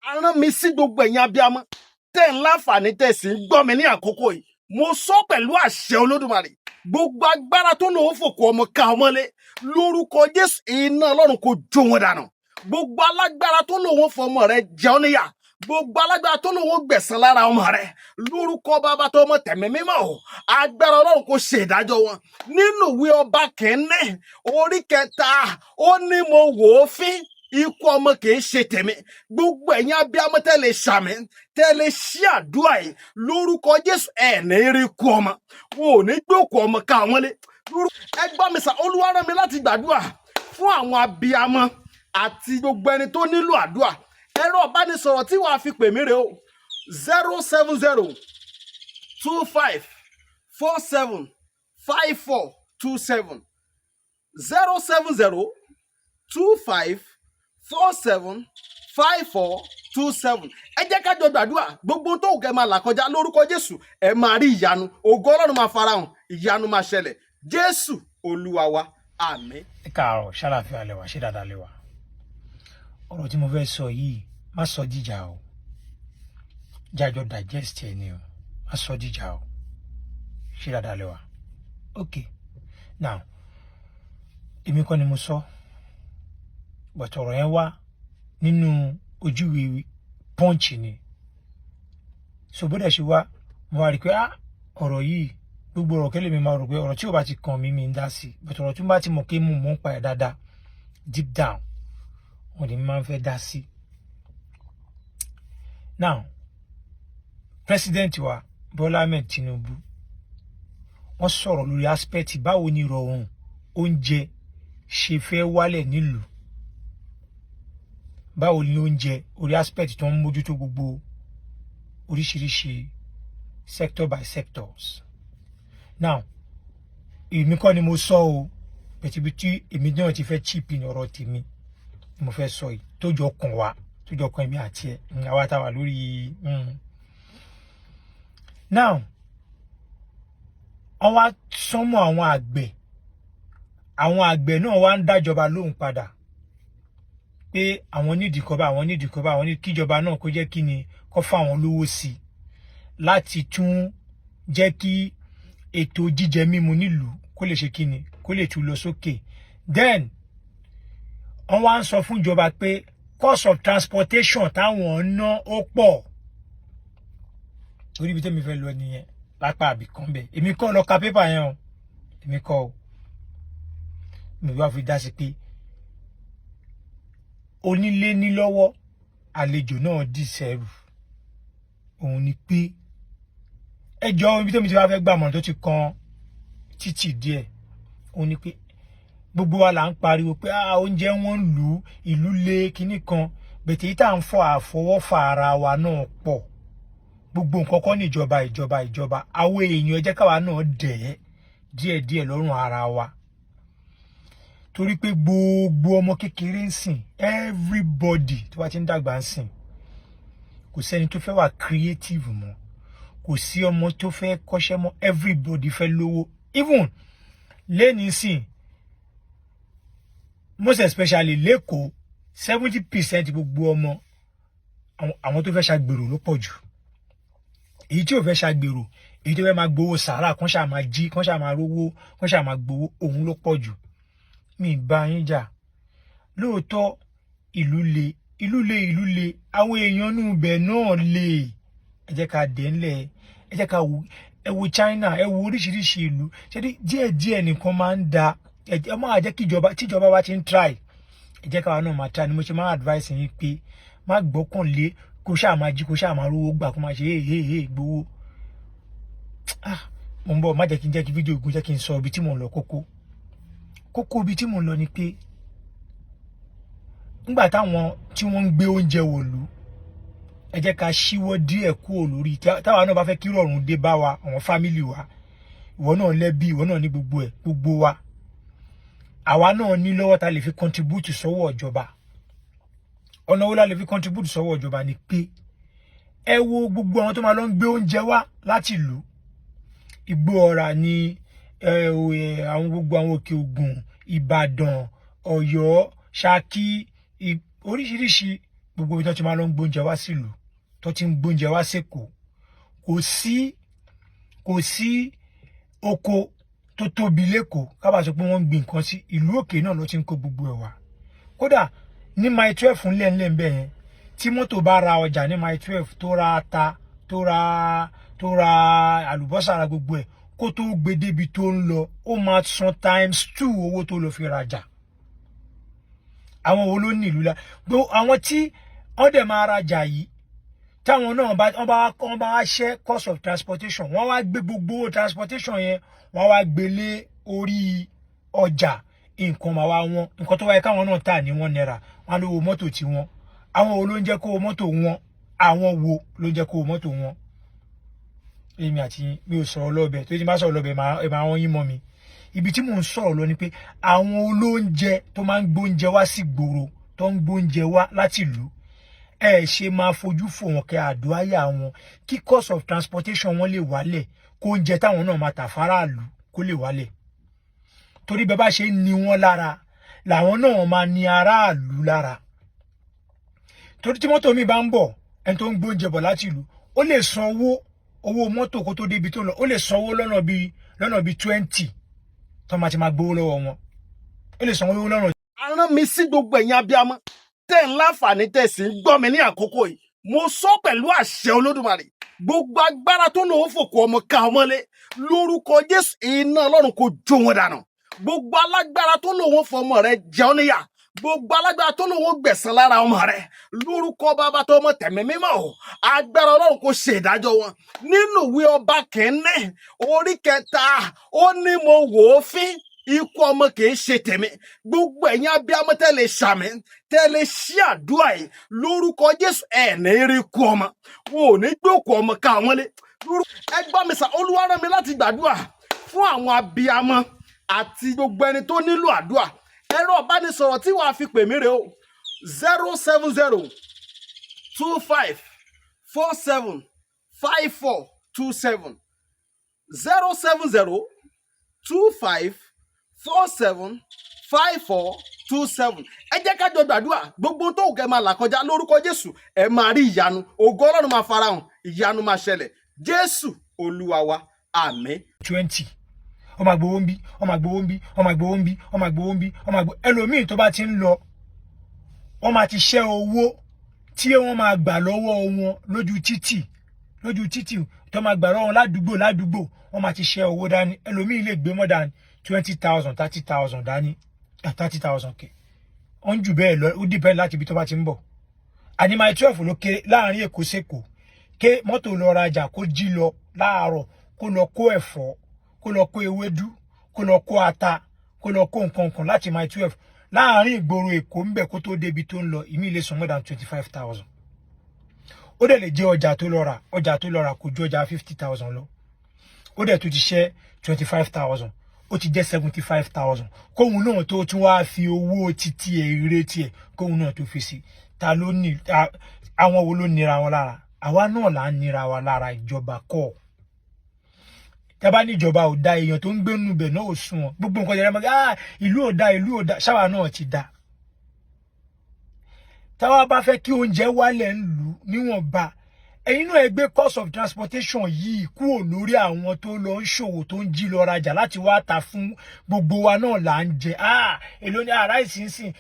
Arán mi sí gbogbo ẹ̀yin abiyamọ tẹ́ ń láǹfààní tẹ́ sì ń gbọ́ mi ní àkókò yìí. Mo sọ pẹ̀lú àṣẹ Olódùmarè, gbogbo agbára tó lòun fòkù ọmọ ká ọmọlé, lórúkọ Jésù, iná Ọlọ́run kò jó wọn dànù. Gbogbo alágbára tó lòun fọmọ rẹ jẹun níyà, gbogbo alágbára tó lòun gbẹ̀san lára ọmọ rẹ, lórúkọ Bàbá, tó ọmọ, tẹ̀mí mímọ́ o, agbára Ọlọ́run kò ṣe ìdájọ́ wọn. Nínú ìwé Ọba Kìíní orí kẹta, ó ní, "Mo wò ó fín, ikú ọmọ kì í ṣe tèmi." Gbogbo ẹ̀yin abiyamọ tẹ́ lè ṣàmì, tẹ́ lè ṣí àdúrà yìí, lórúkọ Jésù, ẹ̀ ní rí ikú ọmọ. Wọn ò ní gbé òkú ọmọ ká wọn lé. Ẹ gbọ́ mi sà, Olúwa rán mi láti gbàdúrà fún àwọn abiyamọ àti gbogbo ẹni tó nílò àdúrà. Ẹ̀rọ ìbánisọ̀rọ̀ tí wàá fi pè mí rè o: 07025475427, 07025475427. Ẹ jẹ́ ká jọ gbàdúrà. Gbogbo tó kẹ́ máa là kọjá, lórúkọ Jésù, ẹ máa rí ìyanu. Ògo Ọlọ́run máa farahàn, ìyanu máa ṣẹlẹ̀. Jésù Olúwa wa, àmín. Ẹ káàárọ̀, ṣàlàfíà lẹwà? Ṣé dáadáa lẹwà? Ọ̀rọ̀ tí mo fẹ́ sọ yìí, má sọ jíjà o. Jájọ digest ẹ ni o, má sọ jíjà o. Ṣé dáadáa lẹwà? Ok, now, èmi kọ́ ni mo sọ, but ọ̀rọ̀ yẹn wá nínú ojúwe Punch ni. So bó dẹ̀ ṣe wá, mo wá rí i pé, ah, ọ̀rọ̀ yìí, gbogbo ọ̀rọ̀ kẹ́lẹ́ mi máa rò pé ọ̀rọ̀ tí ò bá ti kàn mí, mi ń dá sí, but ọ̀rọ̀ tí mo bá ti mọ̀ pé mo mọ̀ ń pa ẹ̀ dáadáa deep down, wọn ni máa ń fẹ́ dá sí. Now, President wa Bọ́lá Ahmed Tinubu, wọ́n sọ̀rọ̀ lórí aspect báwo ni ìrọ̀rùn oúnjẹ ṣe fẹ́ wálẹ̀ nílùú, báwo ni oúnjẹ, orí aspect tó ń mójútó gbogbo oríṣiríṣi sector by sectors. Now, èmi kọ́ ni mo sọ o, pẹ̀tibí tí èmi náà ti fẹ́ chip in ọ̀rọ̀ tèmi ni mo fẹ́ sọ yìí, tó jọ kàn wá, tó jọ kàn èmi àti ẹ̀, àwa tá a wà lórí. Now, wọ́n wá sánmọ́ àwọn àgbẹ̀. Àwọn àgbẹ̀ náà wá ń dájọba lóhùn padà pé àwọn nídìí kọ́ bá àwọn nídìí kọ́ bá àwọn ní kíjọba náà kó jẹ́ kí ni kó fáwọn lówó sí i láti tún jẹ́ kí ètò jíjẹ mímu nílùú kó lè ṣe kí ni, kó lè tún lọ sókè. Then wọ́n wá ń sọ fún ìjọba pé cost of transportation táwọn ń ná ó pọ̀. Torí ibi tẹ́mi fẹ́ lọ nìyẹn lápá àbí kan bẹ́ẹ̀. Èmi kọ́ lọ ka pépà yẹn o, èmi kọ́ o. Mi wá fi dá sí pé onílé ní lọ́wọ́, àlejò náà dì sẹ́rù. Òun ni pé ẹjọ́ ibi tẹ́mi ti wá fẹ́ gbàmọ̀ràn tó ti kan títì díẹ̀, òun ni pé gbogbo wa là ń pariwo pé oúnjẹ wọn ń lù ú, ìlú lé kinní kan bẹ̀tẹ̀ yìí tá à ń fọ àfọwọ́fà ara wa náà pọ̀. Gbogbo nǹkan kọ́ ní ìjọba, ìjọba, ìjọba. Àwọn èèyàn, ẹ jẹ́ káwa náà dẹ̀ ẹ́ díẹ̀díẹ̀ lọ́rùn ara wa, torí pé gbogbo ọmọ kékeré ń sìn, everybody tó bá ti ń dàgbà ń sìn, kò sẹ́ni tó fẹ́ wà creative mọ́, kò sí ọmọ tó fẹ́ kọ́ṣẹ́ mọ́. Everybody fẹ́ lówó. Even lẹ́ni sìn, most especially l'Ékòó, 70% gbogbo ọmọ, àwọn tó fẹ́ ṣàgbèrò ló pọ̀ jù. Èyí tí ò fẹ́ ṣàgbèrò, èyí tó fẹ́ máa gbowó sàárà, kán ṣáà máa jí, kán ṣáà máa rówó, kán ṣáà máa gbowó, òun ló pọ̀ jù. Mi bá yín jà. Lóòótọ́, ìlú le, ìlú le, ìlú le. Àwọn èèyàn nù bẹ̀ náà le. Ẹ jẹ́ ká dé ńlẹ̀, ẹ jẹ́ ká wo, ẹ wo China, ẹ wo oríṣiríṣi ìlú. Ṣé díẹ̀ díẹ̀ nìkan máa ń da. Ẹ máa jẹ́ kí ìjọba, tíjọba bá ti ń try, ẹ jẹ́ káwa náà máa try. Ni mo ṣe máa advice yín pé má gbọ́kàn lé kó ṣáà máa jí, kó ṣáà máa rówó gbà, kó máa ṣe hey hey hey gbowó. Ah, mo ń bọ̀. Má jẹ́ kí n jẹ́ kí fídíò gùn, jẹ́ kí n sọ ibi tí mò ń lọ. Kókó kókó ibi tí mò ń lọ ni pé nígbà táwọn tí wọ́n ń gbé oúnjẹ wọ̀lú, ẹ jẹ́ ká ṣíwọ́ díẹ̀ kúrò lórí táwa náà bá fẹ́ kí rọrùn dé bá wa, àwọn family wa. Ìwọ náà lẹ́bí, ìwọ náà ní gbogbo ẹ̀. Gbogbo wa, àwa náà ní lọ́wọ́ ta lè fi contribute sọ́wọ́ ìjọba. Ọ̀nà wo la lè fi contribute sọ́wọ́ ìjọba? Ni pé ẹ wo gbogbo àwọn tó máa lọ ń gbé oúnjẹ wá láti ìlú Igbó Ọ̀rà ní àwọn gbogbo àwọn Òkè Ògùn, Ìbàdàn, Ọ̀yọ́, Ṣakí, oríṣiríṣi. Gbogbo Gbogbo ibi tó ti máa lọ ń gbóúnjẹ wá sílùú, tó ti ń gbóúnjẹ wá sÉkòó, kò sí oko tó tóbi lÉkòó kábàá sọ pé wọ́n ń gbin nǹkan sí. Ìlú òkè náà ló ti ń kó gbogbo ẹ̀ wá. Kódà ní Mile 12 ńlẹ̀ ńlẹ̀ ńbẹ̀ yẹn, tí mọ́tò bá ra ọjà ní Mile 12, tó ra ata, tó ra àlùbọ́sà, ra gbogbo ẹ̀, kó tó gbé débi tó ń lọ, ó máa san times two owó tó lọ fi rajà. Àwọn wo ló ní ìlú la? Gbogbo àwọn tí wọ́n dẹ̀ máa rajà yìí, táwọn náà bá wọ́n bá wá ṣẹ́ cost of transportation, wọ́n wá gbé gbogbo transportation yẹn, wọ́n wá gbé lé orí ọjà, nǹkan máa wá wọ́n. Nǹkan tó wáyé káwọn náà tà ní ₦1, wọ́n á lówó mọ́tò tí wọ́n. Àwọn wo ló ń jẹ́ kó mọ́tò wọn? Àwọn wo ló ń jẹ́ kó mọ́tò wọn? Èmi àti mi ò sọ̀rọ̀ lọ́bẹ̀ tó ti bá sọ̀rọ̀ lọ́bẹ̀, máa wọ́n yín mọ́ mi. Ibi tí mò ń sọ̀rọ̀ lọ ni pé àwọn olóúnjẹ tó máa ń gbóúnjẹ wá sí gbòòrò, tó ń gbóúnjẹ wá láti ìlú, ẹ ṣe máa fojú fò wọn, kẹ àdúráyà wọn, kí cost of transportation wọn lè wálẹ̀, kó oúnjẹ táwọn náà máa tà fáráàlú kó lè wálẹ̀. Torí bẹ́ẹ̀ bá ṣe ń ni wọ́n lára làwọn náà máa ní aráàlú lára. Torí tí mọ́tò mi bá ń bọ̀, ẹni tó ń gbóúnjẹ bọ̀ láti ìlú, ó lè san owó mọ́tò kó tó débi tó lọ, ó lè sanwó lọ́nà bíi 20 tó máa ti máa gbowó lọ́wọ́ wọn. Ó lè sanwó lọ́nà. A rán mi sí gbogbo ẹ̀yin abiyamọ tẹ́ ń láǹfààní, tẹ́ sì ń gbọ́ mi ní àkókò yìí. Mo sọ pẹ̀lú àṣẹ Olódùmarè, gbogbo agbára tó lòun fòkù ọmọ ká ọmọlé, lórúkọ Jésù, iná Ọlọ́run kò jó wọn dànù. Gbogbo alágbára tó lòun fọmọ rẹ jẹun níyà, gbogbo alágbára tó lòun gbẹ̀san lára ọmọ rẹ, lórúkọ Bàbá, tó ọmọ, tẹ̀mí mímọ́ o, agbára Ọlọ́run kò ṣe ìdájọ́ wọn. Nínú ìwé Ọba Kìíní orí kẹta, ó ní, "Mo wò ó fín, ikú ọmọ kìí ṣe tèmi." Gbogbo ẹ̀yin abiyamọ tẹ́ lè ṣàmì, tẹ́ lè ṣí àdúrà yìí, lórúkọ Jésù, ẹ̀ ní rí ikú ọmọ. Wọn ò ní gbé òkú ọmọ ká wọn lé. Ẹ gbọ́ mi sà, Olúwa rán mi láti gbàdúrà fún àwọn abiyamọ àti gbogbo ẹni tó nílò àdúrà. Ẹ̀rọ ìbánisọ̀rọ̀ tí wàá fi pè mí rè o: 07025475427, 07025475427. Ẹ jẹ́ ká jọ gbàdúrà. Gbogbo tó kẹ́ máa là kọjá, lórúkọ Jésù, ẹ máa rí ìyanu. Ògo Ọlọ́run máa farahàn, ìyanu máa ṣẹlẹ̀. Jésù Olúwa wa, àmín. 20, ó máa gbowó ń bí, ó máa gbowó ń bí, ó máa gbowó ń bí, ó máa gbowó ń bí, ó máa gbowó. Ẹlòmíì tó bá ti ń lọ, wọ́n máa ti ṣẹ́ owó tí wọ́n máa gbà lọ́wọ́ wọn lójú títì, lójú títì tó máa gbà lọ́wọ́ wọn ládùúgbò, ládùúgbò, wọ́n máa ti ṣẹ́ owó dání. Ẹlòmíì lè gbé more than 20,000, 30,000 dání, 30,000 kẹ̀ wọ́n jù bẹ́ẹ̀ lọ. Ó depend láti ibi tó bá ti ń bọ̀. Àní Mile 12 ló kéré láàrin Èkó sÉkòó. Ké mọ́tò lọ rajà, kó jí lọ láàárọ̀, kó lọ kó ẹ̀fọ́, kó lọ kó ewédú, kó lọ kó ata, kó lọ kó nǹkan kan láti Mile 12 láàrin ìgboro Èkó ń bẹ̀, kó tó débi tó ń lọ, ìmí lè san more than 25,000. Ó dẹ̀ lè jẹ́ ọjà tó lọ rà, ọjà tó lọ rà kò ju ọjà 50,000 lọ, ó dẹ̀ tó ti ṣẹ́ 25,000, ó ti jẹ́ 75,000. Kóhun náà tó tún wá fi owó títí èrè tiẹ̀, kóhun náà tó fi sí. Ta ló ní? Àwọn wo ló nira wọn lára? Àwa náà là ń nira wa lára. Ìjọba kọ́. Tẹ́bá níjọba ò da, èèyàn tó ń gbénu bẹ̀ náà ò sùn wọn. Gbogbo nǹkan jẹrẹ mọ́, ah, ìlú ò da, ìlú ò da, ṣáwa náà ti da. Táwa bá fẹ́ kí oúnjẹ wálẹ̀ ń lù níwọ̀nba, ẹ̀yin náà ẹ gbé cost of transportation yìí kúrò lórí àwọn tó lọ ń ṣòwò, tó ń jí lọ rajà láti wá ta fún gbogbo wa náà là ń jẹ. Ah, èló ni rice ń sìn?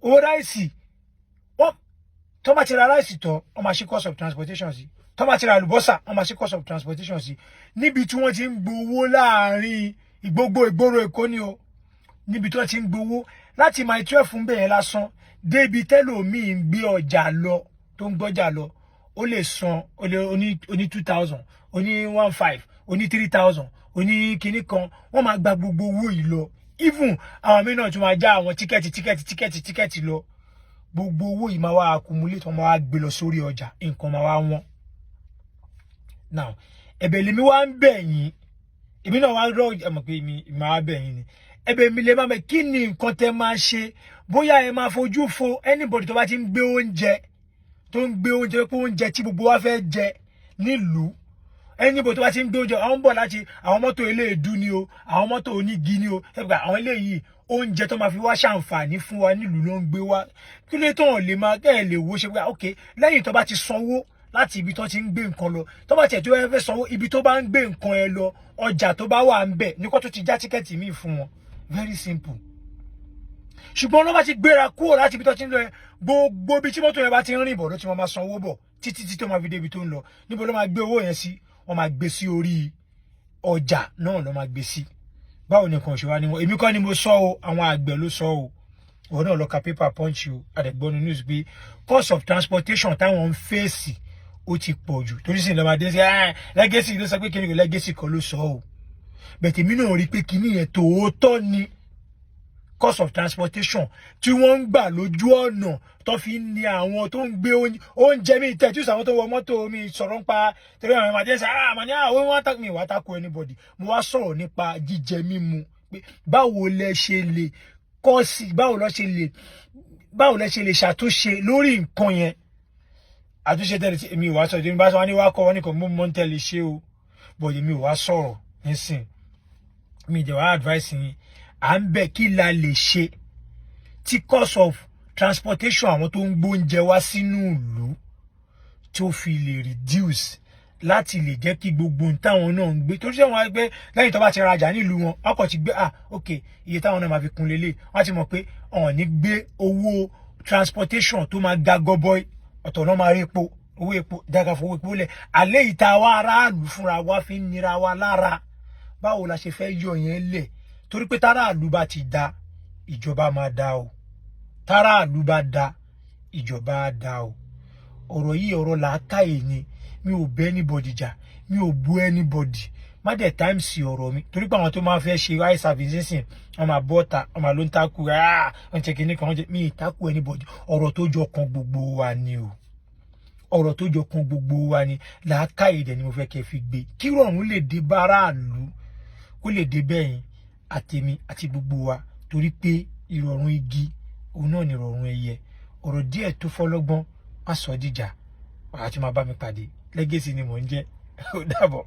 Owó rice, wọ́n tó bá ti ra rice tán, wọ́n máa ṣe cost of transportation sí. Tó bá ti ra àlùbọ́sà, wọ́n máa ṣe cost of transportation sí. Níbi tí wọ́n ti ń gbowó láàrin ìgbogbo ìgboro Èkó ni o, níbi tí wọ́n ti ń gbowó láti Mile 12 ń bẹ̀yẹn lásán débi tẹ́lòmíì ń gbé ọjà lọ, tó ń gbọ́jà lọ, ó lè san, ó lè oní 2,000, oní 1,500, oní 3,000, oní kinní kan. Wọ́n máa gba gbogbo owó yìí lọ. Even àwọn míì náà tún máa já àwọn ticket, ticket, ticket, ticket lọ. Gbogbo owó yìí máa wá accumulate, wọ́n máa wá gbé lọ sórí ọjà, nǹkan máa wá wọ́n. Now, ẹ̀bẹ̀ lèmi wá ń bẹ̀ yín. Èmi náà wá rọ ẹ mọ̀ pé èmi máa bẹ̀ yín ni. Ẹ̀bẹ̀ mi lè má bẹ̀. Kí ni nǹkan tẹ́ máa ṣe? Bóyá ẹ máa fojú fo anybody tó bá ti ń gbé oúnjẹ, tó ń gbé oúnjẹ, pé oúnjẹ tí gbogbo wa fẹ́ jẹ nílùú, anybody tó bá ti ń gbé oúnjẹ, àwọn ń bọ̀ láti àwọn mọ́tò eléèdú ni o, àwọn mọ́tò onígi ni o, àwọn eléyìí Oúnjẹ tó máa fi wá ṣàǹfààní fún wa nílùú ló ń gbé wá. Kí ló tó hàn lè máa kẹ́ ẹ̀ lè wo ṣe pé, ok, lẹ́yìn tó bá ti sanwó láti ibi tó ti ń gbé nǹkan lọ, tó bá tiẹ̀ tó fẹ́ sanwó ibi tó bá ń gbé nǹkan ẹ lọ, ọjà tó bá wà ń bẹ̀ ní kó tó ti já ticket míì fún wọn. Very simple. Ṣùgbọ́n ló bá ti gbéra kúrò láti ibi tó ti ń lọ yẹn, gbogbo ibi tí mọ́tò yẹn bá ti ń rìn bọ̀ ló ti máa sanwó bọ̀ títí tí tó máa fi débi tó ń lọ. Níbo ló máa gbé owó yẹn sí? Wọ́n máa gbé sí orí ọjà náà ló máa gbé sí. Báwo ni nǹkan ṣe wá ní wọn? Èmi kọ́ ni mo sọ o, àwọn àgbẹ̀ ló sọ o. Òun náà lọ ka paper Punch o. Àdẹ̀gbọ́n news pé cost of transportation táwọn ń fèsì ó ti pọ̀ jù, torí sì lọ́mọdé sí ẹ́. Legacy ló sọ pé kíni kò, Legacy kọ́ ló sọ o. Bẹ̀tẹ̀ èmi náà rí i pé kíní yẹn tòótọ́ ni. Cost of transportation tí wọ́n ń gbà lójú ọ̀nà tó fi ń ní àwọn tó ń gbé oúnjẹ mi tẹ̀ tí ó sàwọn tó wọ mọ́tò mi sọ̀rọ̀ ń pa torí àwọn ọmọdé ṣe àmọ́ ní àwọn wọn tak mi wá tako anybody. Mo wá sọ̀rọ̀ nípa jíjẹ mímu pé báwo lẹ ṣe lè kọ́ sí, báwo lẹ ṣe lè ṣàtúnṣe lórí nǹkan yẹn. Àtúnṣe tẹ́lẹ̀ tí èmi ò wá sọ̀rọ̀, èmi bá sọ wọn ní wá kọ́ wọn ní kò mú mọ́ ń tẹ́lẹ̀ ṣe o, but èmi ò wá sọ̀rọ̀ nísìn mi ìjẹ́ wá advice yín. À ń bẹ̀, kí la lè ṣe tí cost of transportation àwọn tó ń gbóúnjẹ wá sínú ìlú tó fi lè reduce, láti lè jẹ́ kí gbogbo ohun táwọn náà ń gbé, torí sẹ́wọ̀n gbé lẹ́yìn tó bá ti rajà nílùú wọn, wọ́n kàn ti gbé, ah ok, iye táwọn náà máa fi kún lélẹ̀. Wọ́n ti mọ̀ pé ọ̀n ní gbé owó transportation tó máa ga gọbọi. Ọ̀tọ̀ náà máa rí epo, owó epo dága, fowó epo lẹ̀ alẹ́ ìta wa aráàlú fúnra wa fi ń nira wa lára. Báwo la ṣe fẹ́ yọ yẹn lẹ̀? Torí pé táráàlú bá ti da, ìjọba máa da o. Táráàlú bá da, ìjọba á da o. Ọ̀rọ̀ yìí, ọ̀rọ̀ làákàyè ni. Mi ò bẹ́ anybody jà, mi ò bú anybody. Má dẹ̀ times ọ̀rọ̀ mi, torí pé àwọn tó máa fẹ́ ṣe eye service nísìn, wọ́n máa bọ́ ta, wọ́n máa ló ń takú, wọ́n ṣe kinní kan, wọ́n ṣe. Mi ì takú anybody. Ọ̀rọ̀ tó jọ kan gbogbo wa ni o. Ọ̀rọ̀ tó jọ kan gbogbo wa ni. Làákàyè dẹ̀ ni mo fẹ́ kẹ́ fi gbé, kí rọrùn lè dé báráàlú, kó lè dé bẹ́yìn àtèmi àti gbogbo wa, torí pé ìrọ̀rùn igi, òun náà ni ìrọ̀rùn ẹyẹ. Ọ̀rọ̀ díẹ̀ tó fọlọ́gbọ́n, má sọ dìjà. Wàá tún máa bá mi pàdé. Legacy ni mò ń jẹ́. Ó dàbọ̀.